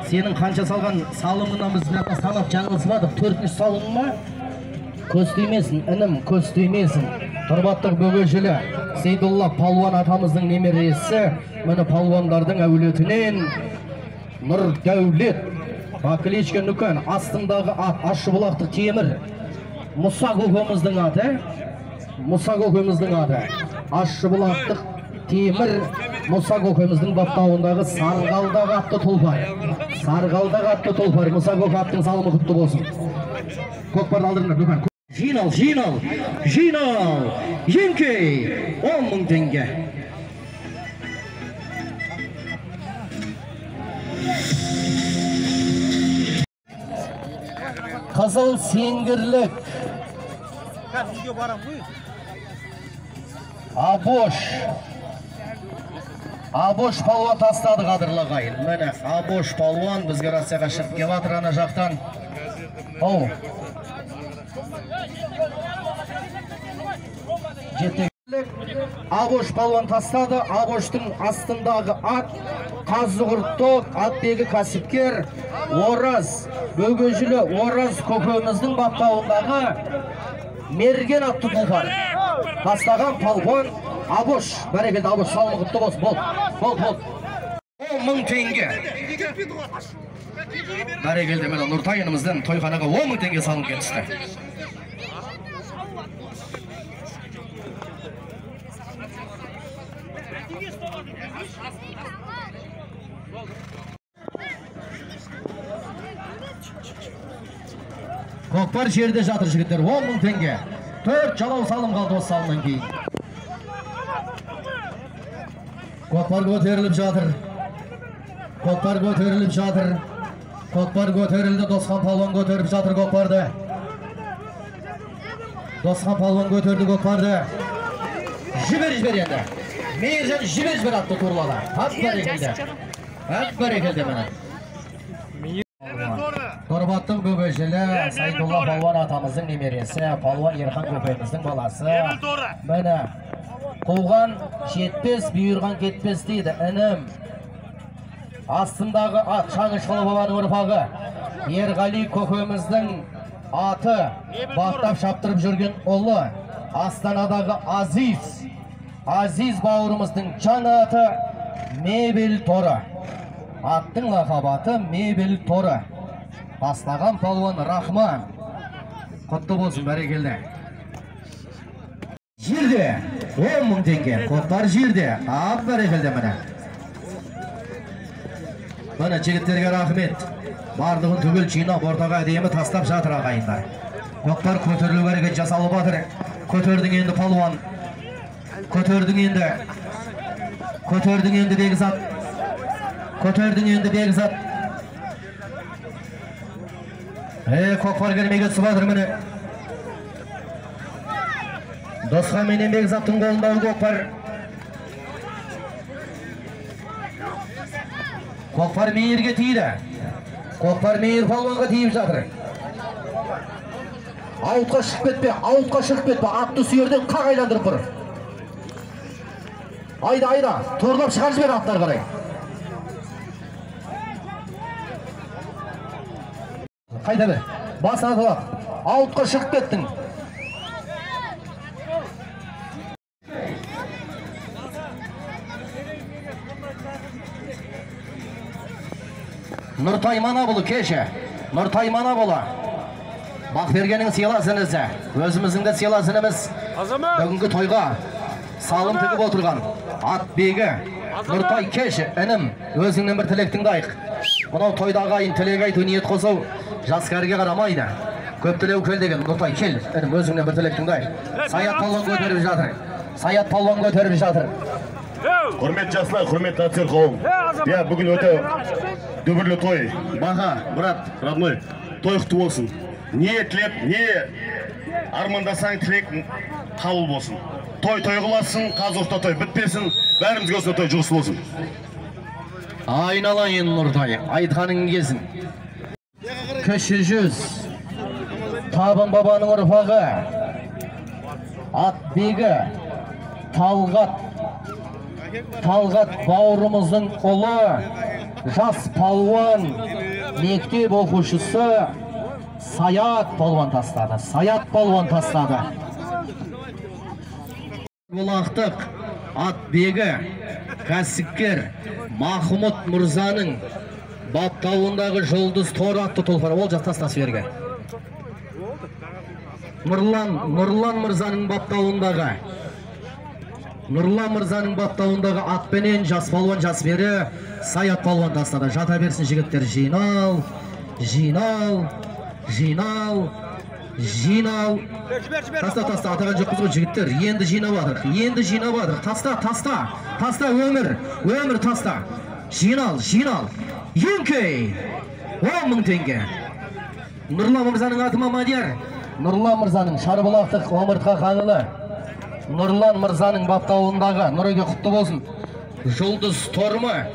Сенің қанша салған салымыңнан біз мына санап жаңылысып 4-ші салым ма? Көз тимесін, інім, көз тимесін. Тұрбаттық Бөгежілі Сейдулла палуан атамыздың немересі, міне палуандардың әулетінен Нұрдәулет, Бакілечке Нүкен, астындағы ат Ащыбұлақтық Темір, Мұса көкеміздің аты, Мұса көкеміздің аты, Ащыбұлақтық Темір, Мұса көкеміздің баптауындағы Сарғалдақ атты тұлпар. Сарғалдақ атты тұлпар, Мұса көке аттың салымы құтты болсын. Көкпарды алдырыңдар, Нүкен. Жинал, жинал, жинал, еңкей, 10 мың теңге. Қызыл сеңгірлік. Абош. Абош палуан тастады, қадірлі ағайын. Міне, Абош палуан бізге рацияға шығып келіп жатыр ана жақтан. Оу. Абош палуан тастады. Абоштың астындағы ат Қазығұрттық атбегі кәсіпкер Ораз Бөгежілі Ораз көкеміздің баптауындағы Мерген атты тұлпар. Тастаған палуан Абош. Бәрекелді, Абош, салымы құтты болсын. Бол, бол, бол. 10 мың теңге. Бәрекелді, міне Нұртай ініміздің тойханаға 10 мың теңге салым келіп түсті. Көкпар жерде жатыр жігіттер, 10 мың теңге. 4 жалау салым қалды осы салымнан кейін. Көкпар көтеріліп жатыр. Көкпар көтеріліп жатыр. Көкпар көтерілді, Досхан палуан көтеріп жатыр көкпарды. Досхан палуан көтерді көкпарды. Жібер, жібер енді. Мейіржан жібер, жібер атты турлады. Ат бәрекелді. Ат бәрекелді міне. Тұрбаттық Бөгежілі Сайдулла палуан атамыздың немересі, палуан Ерхан көкеміздің баласы. Міне, қуған жетпес, бұйырған кетпес дейді інім. Астындағы ат Шаңышқұлы бабаның ұрпағы, Ерғали көкеміздің аты, баптап шаптырып жүрген ұлы, Астанадағы Азиз, Азиз бауырымыздың жаңа аты Мебель торы. Аттың лақап аты Мебель торы. Бастаған палуан Рахман. Құтты болсын, бәрекелді. Жерде 10 мың теңге. Көкпар жерде. Ап, бәрекелді міне. Міне жігіттерге рахмет. Барлығын түгел жинап ортаға әдемі тастап жатыр ағайындар. Көкпар көтерілу әрекет жасалып жатыр. Көтердің енді палуан. Көтердің енді. Көтердің енді Бекзат. Көтердің енді Бекзат. Көкпар келмеге түсіп жатыр міне. Досхан менен Бекзаттың қолындағы көкпар. Көкпар Мейірге тиді. Көкпар Мейір палуанға тиіп жатыр. Ауытқа шығып кетпе, ауытқа шығып кетпе. Атты сүйерден қақ айландырып бұр. Айда, айда, торлап шығарып жібер аттар қарай. Қайда бер, басына талап, ауытқа шығып кеттің. Нұртай Манабұлы кеші, Нұртай Манабұлы. Бақбергеннің сыйлас інісі, өзіміздің де сыйлас ініміз. Бүгінгі тойға салым тігіп отырған атбегі Нұртай кеші, інім, өзіңнен бір тілек тыңдайық. Мынау тойда ағайын тілек айту, ниет қосу жас кәріге қарамайды. Көп тілеу кел деген. Нұртай кел, інім, өзіңнен бір тілек тыңдайық. Саят палуан көтеріп жатыр. Саят палуан көтеріп жатыр. Құрметті жастар, құрметті актер қауым. Иә, бүгін өте дүбірлі той. Баға, брат, родной, той құтты болсын. Не тілеп, не армандасаң тілек қабыл болсын. Той той қыласың, Қазығұртта той бітпесін, бәрімізге осы той жұғысты болсын. Айналайын Нұртай, айтқаның келсін. Кіші жүз, Табын бабаның ұрпағы, атбегі Талғат, Талғат бауырымыздың ұлы Жас палуан, мектеп оқушысы Саят палуан тастады. Саят палуан тастады. Бұлақтық атбегі кәсіпкер Махмұт мырзаның баптауындағы Жұлдыз торы атты тұлпар. Ол жас тастасы берге. Нұрлан мырзаның баптауындағы Нұрлан мырзаның баптауындағы атпенен жас палуан, жас бері Саят палуан тастады. Жата берсін жігіттер, жинал, жинал, жинал, жинал. Таста, таста, атаған жоқпыз ғой жігіттер. Енді жинап жатырық, енді жинап жатырық. Таста, таста, таста, өмір, өмір таста. Жинал, жинал. Еңкей, 10 мың теңге. Нұрлан мырзаның аты ма, Мадияр? Нұрлан мырзаның шарбұлақтық омыртқа қаңылы. Нұрлан мырзаның баптауындағы, Нұреке құтты болсын. Жұлдыз торма,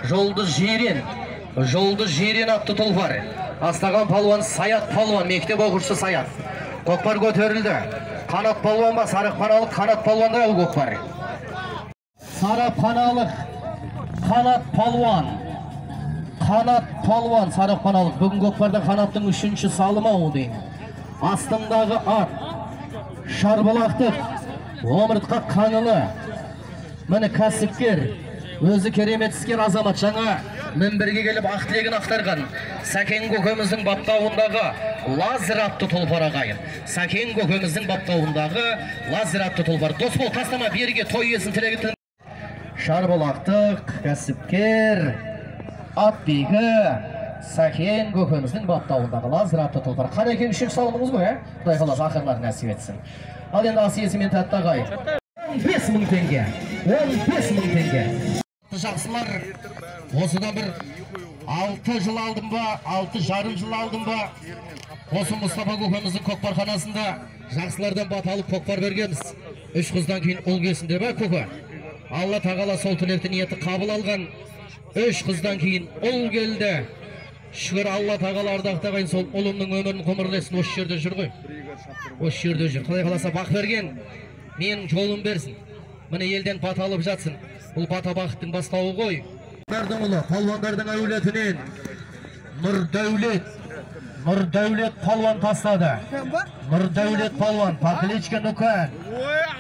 Жұлдыз жирен, Жұлдыз жирен атты тұлпар. Астаған палуан Саят палуан, мектеп оқушысы Саят. Көкпар көтерілді. Қанат палуан ба? Сарықпаналық Қанат палуанда көкпар. Сарықпаналық Қанат палуан. Қанат палуан Сарықпаналық. Бүгін көкпарда Қанаттың 3-ші салымы ау деймін. Астындағы ат Шарбұлақтық омыртқа қаңылы. Міне кәсіпкер, өзі керемет іскер азамат, жаңа мінберге келіп ақ тілегін ақтарған Сәкен көкеміздің баптауындағы Лазер атты тұлпар ағайын. Сәкен көкеміздің баптауындағы Лазер атты тұлпар. Досбол тастама, берге той иесін тілегі. Шарбұлақтық кәсіпкер атбегі Сәкен көкеміздің баптауындағы Лазер атты тұлпар. Қанекең 3-ші салымыңыз ғой, ә? Құдай қаласа ақырлар нәсіп етсін. Ал енді ас иесімен тәтті ағай. 15 мың теңге. 15 мың теңге. Жақсылар, осыдан бір 6 жыл алдым ба, 6,5 жыл алдым ба, осы Мұстафа көкеміздің көкпарханасында жақсылардан бата алып көкпар бергенбіз. 3 қыздан кейін ұл келсін деп, көке. Алла тағала сол тілекті ниеті қабыл алған. 3 қыздан кейін ұл келді. Шүкір Алла тағала ардақты ағайын сол ұлымның өмірін ғұмырлы етсін. Осы жерде жүр ғой. Осы жерде жүр. Құдай қаласа бақ берген, мен жолын берсін. Міне елден бата алып жатсын. Бұл бата бақыттың бастауы ғой. Ұлы, палуандардың әулетінен Нұрдәулет, Нұрдәулет палуан тастады. Нұрдәулет палуан, по кличке Нұкен.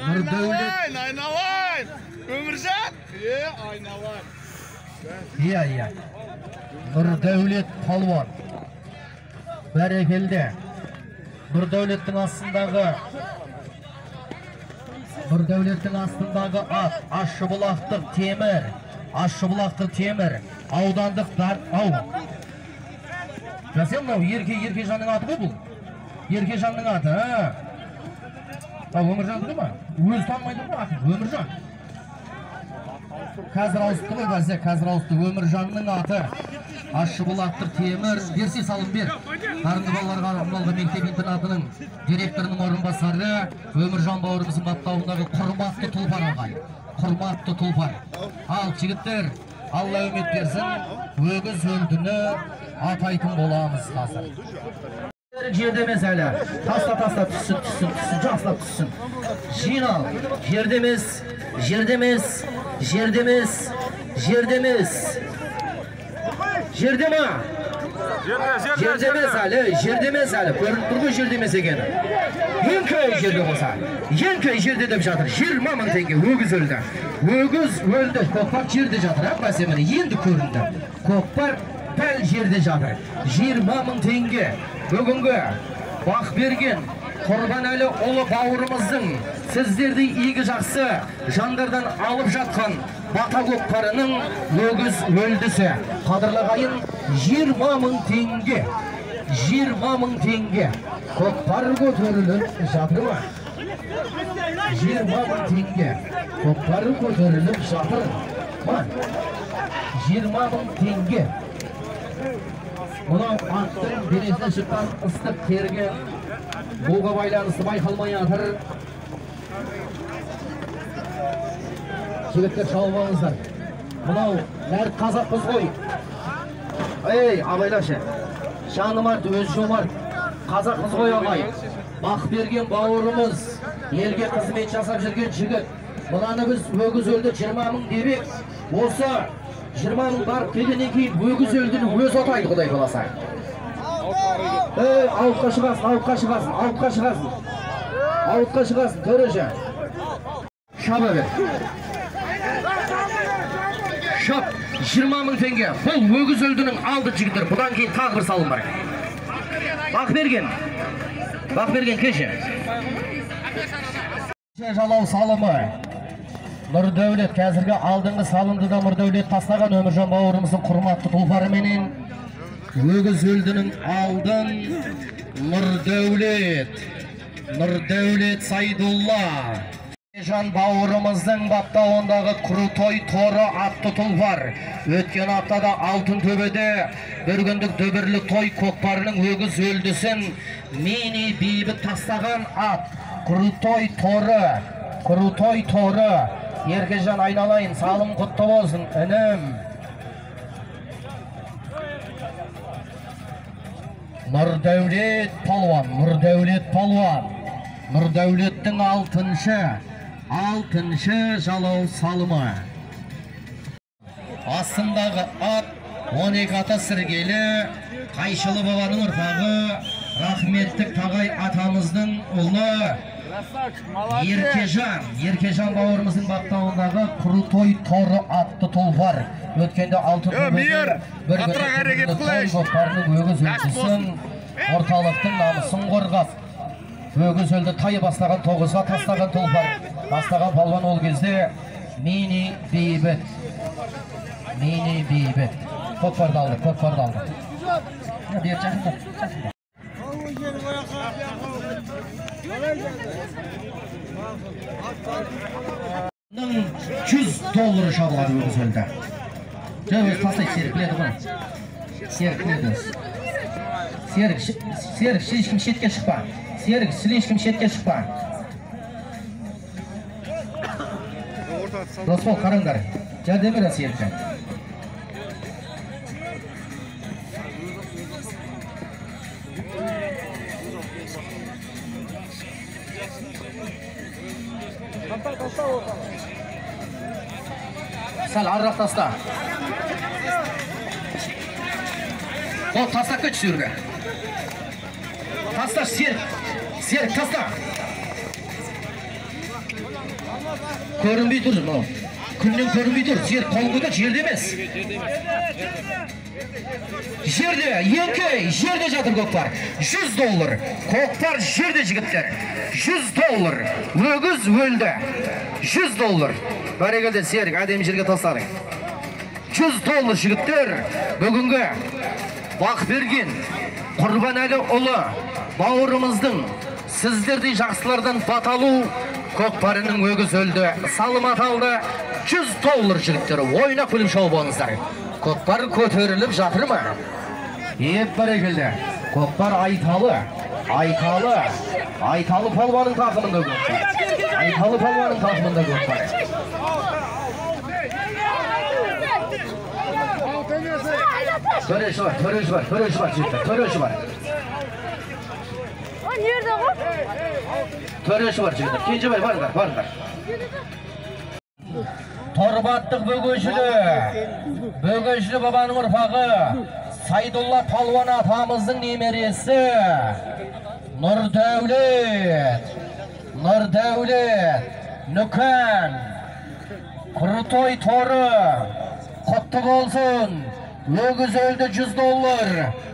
Нұрдәулет. Айналайын, Өміржан. Айналайын. Иә, иә. Нұрдәулет палуан. Бәрекелді. Нұрдәулеттің астындағы Нұрдәулеттің астындағы ат Ащыбұлақтық темір. Ащыбұлақтық темір. Аудандық дар ау. Жасел мынау Еркежанның аты ғой бұл. Еркежанның аты, а? Өміржандікі ма? Өзі танымайды ғой атын. Өміржан. Қазір ауысты ғой, бәсе, қазір ауысты. Өміржанның аты. Ащыбұлақтық темір. Берсе салым бер. Дарынды балаларға арналған мектеп интернатының директорының орынбасары Өміржан бауырымыздың баптауындағы құрметті тұлпар ағай. Құрметті тұлпар. Ал жігіттер, Алла үміт берсін, өгіз өлдіні атайтын боламыз қазір. Жерде емес әлі. Таста, таста, түссін, түссін, түссін, жақсылап түссін. Жинал. Жерде емес, жерде емес, жерде емес, жерде емес. Жерде ма? Жерде емес әлі, жерде емес әлі. Көрініп тұр ғой жерде емес екені. Еңкей жерде болса, еңкей жерде деп жатыр. 20 мың теңге өгіз өлді. Өгіз өлді. Көкпар жерде жатыр, а, бәсе міне енді көрінді. Көкпар дәл жерде жатыр. 20 мың теңге. Бүгінгі бақ берген Құрбанәлі ұлы бауырымыздың сіздердей игі жақсы жандардан алып жатқан бата көкпарының өгіз өлдісі. Қадірлі ағайын, 20 мың теңге. 20 мың теңге. Көкпар көтеріліп жатыр ма? 20 мың теңге. Көкпар көтеріліп жатыр ма? 20 мың теңге. Мынау аттың денесінен шыққан ыстық терге буға байланысты байқалмай жатыр. Жігіттер, шауып алыңыздар. Мынау нәр қазақпыз ғой. Ей, абайлашы. Жаным арт, өз жомарт. Қазақпыз ғой ағай. Бақ берген бауырымыз, елге қызмет жасап жүрген жігіт. Мынаны біз өгіз өлді 20 мың деп едік. Осы 20 мың барып келгеннен кейін өгіз өлдіні өзі отайды, құдай қаласа. Ей, ауытқа шығасың, ауытқа шығасың, ауытқа шығасың. Ауытқа шығасың, төреші. Шаба бер. Шап, 20 мың теңге. Бұл өгіз өлдінің алды, жігіттер. Бұдан кейін тағы бір салым бар. Бақберген. Бақберген кеше. Жалау салымы. Нұрдәулет қазіргі алдыңғы салымды да Нұрдәулет тастаған. Өміржан бауырымыздың құрметті тұлпарыменен өгіз өлдінің алдын Нұрдәулет. Нұрдәулет Сайдулла. Жан бауырымыздың баптауындағы Крутой торы атты тұлпар. Өткен аптада Алтын төбеде бір күндік дүбірлі той көкпарының өгіз өлдісін мини бейбіт тастаған ат. Крутой торы. Крутой торы. Еркежан айналайын, салым құтты болсын, інім. Нұрдәулет палуан, Нұрдәулет палуан. Нұрдәулеттің алтыншы жалау салымы. Астындағы ат 12 ата сіргелі, Қайшылы бабаның ұрпағы, рахметтік Тағай атамыздың ұлы Еркежан. Еркежан бауырымыздың баптауындағы Крутой торы атты тұлпар. Өткенде алтын төбеде бір күндік той көкпарының өгіз өлдісін, орталықтың намысын қорғап, өгіз өлді тай бастаған, тоғызға тастаған тұлпар. Бастаған палуан ол кезде мини бейбіт. Мини бейбіт. Көкпарды алды, көкпарды алды. Бер жақында, жақында. Ның 100 доллары шабылады өгіз өлді. Жай өзі тастайды, Серік біледі ғой. Серік біледі. Серік, Серік, слишком шетке шықпа. Серік, слишком шетке шықпа. Росбол, қараңдар. Жәрдем бер Серікке. Сәл арырақ таста. Ол тастап кетші жерге. Таста, Серік. Серік, таста. Көрінбей тұр мынау. Күннен көрінбей тұр. Серік қолын көтер, жерде емес. Жерде, еңкей, жерде жатыр көкпар. 100 доллар. Көкпар жерде, жігіттер. 100 доллар. Өгіз өлді. 100 доллар. Бәрекелді, Серік, әдемі жерге тастадың. 100 доллар, жігіттер. Бүгінгі Бақберген Құрбанәлі ұлы бауырымыздың сіздердей жақсылардан бата алу көкпарының өгіз өлді салым аталды. 100 доллар, жігіттер. Ойнап күліп шоу болыңыздар. Көкпар көтеріліп жатыр ма? Еп, бәрекелді. Көкпар Айталы, Айталы, Айталы палуанның тақымында көкпар. Айталы палуанның тақымында көкпар. Төреші бар, төреші бар, төреші бар, жігіттер, төреші бар. Төреші бар, жігіттер. Кенжебай, барыңдар, барыңдар. Торбаттық бөгешілі, бөгешілі бабаның ұрпағы, Сайдулла палуан атамыздың немересі Нұрдәулет, Нұрдәулет, Нүкен, Крутой торы, құтты болсын. Өгіз өлді 100 доллар.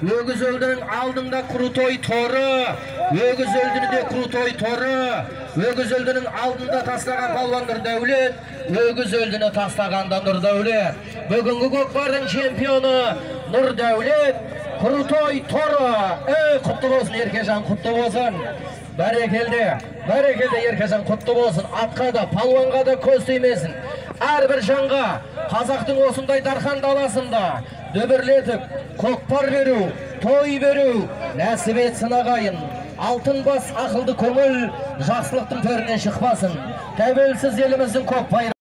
Өгіз өлдінің алдында Крутой торы, өгіз өлдіні де Крутой торы. Өгіз өлдінің алдында тастаған палуан Нұрдәулет, өгіз өлдіні тастағанда Нұрдәулет. Бүгінгі көкпардың чемпионы Нұрдәулет, Крутой торы. Ей, құтты болсын, Еркежан, құтты болсын. Бәрекелді, бәрекелді, Еркежан, құтты болсын. Атқа да, палуанға да көз тимесін. Әрбір жанға қазақтың осындай дархан даласында дүбірлетіп көкпар беру, той беру нәсіп етсін ағайын. Алтын бас, ақылды көңіл жақсылықтың төрінен шықпасын. Тәуелсіз еліміздің көк байрағы.